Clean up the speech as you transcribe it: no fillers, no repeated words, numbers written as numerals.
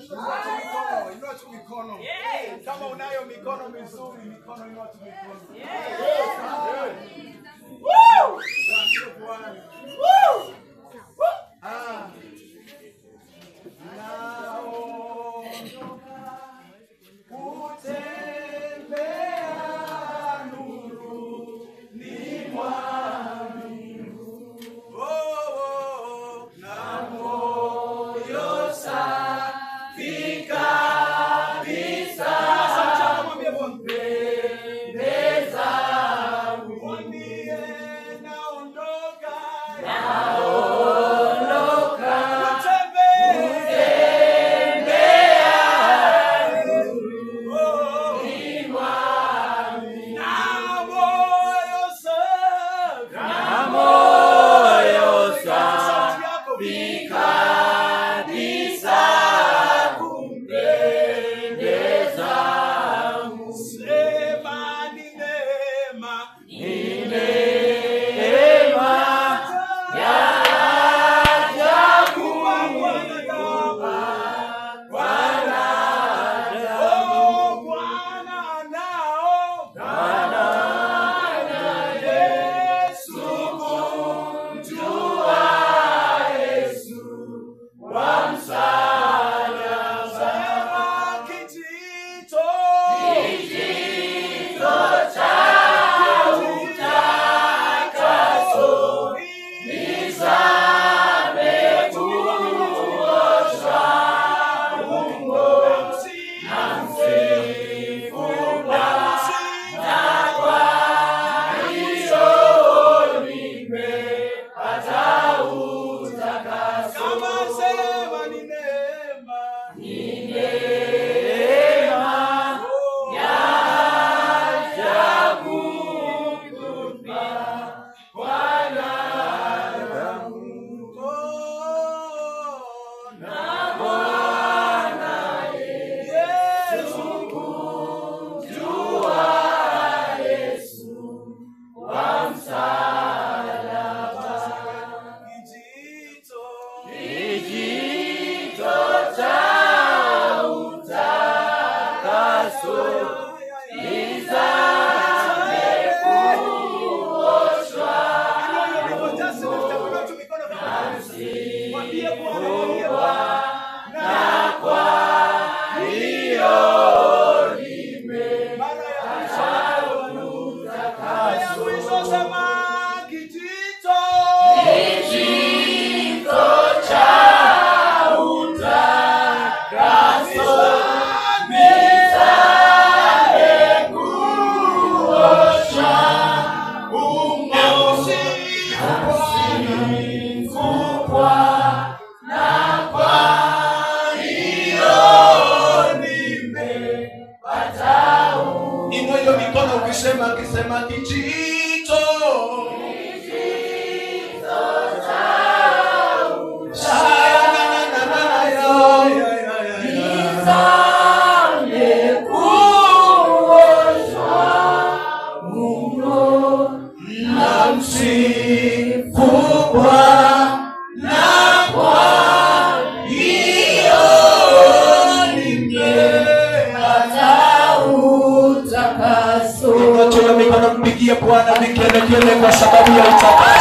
Inua tu mikono. Kama unayo mikono mizuri, mikono inua tu mikono. Woo! Woo! Ah. Naondoka kutembea nuruni mwa mbingu. Oh, oh, na moyo safi kabisa. Pendeza, mwambie naondoka, naondoka kutembea nuruni mwa mbingu. Na moyo safi, na moyo safi kabisa kumpendeza Mungu. Sema ni neema, ni neema ya ajabu Bwana. Oh, Bwana anao, Bwana Yesu, kumjua Yesu wa msalaba. Sema kijito, kijito cha utakaso, nizame kuoshwa Mungu, namsifu Bwana, kwa hiyo nimepata utakaso. Kama sema ni neema, ni neema ya ajabu kumpa Bwana damu. Oh, na Bwana Yesu, kumjua Yesu wa msalaba. Kijito, kijito cha utakaso, nizame kuoshwa Namsifu Bwana, kwa hiyo nimepata utakaso. Kijito, kijito cha utakaso, nizame kuoshwa Namsifu Bwana, kwa hiyo nimepata. Inua hiyo mikono ukisema, ukisema kijito, nizame kuoshwa Mungu, namsifu Bwana, kwa hiyo nimepata utakaso. Inua mikono, mpigie Bwana vigelegele kwa sababu ya utakaso.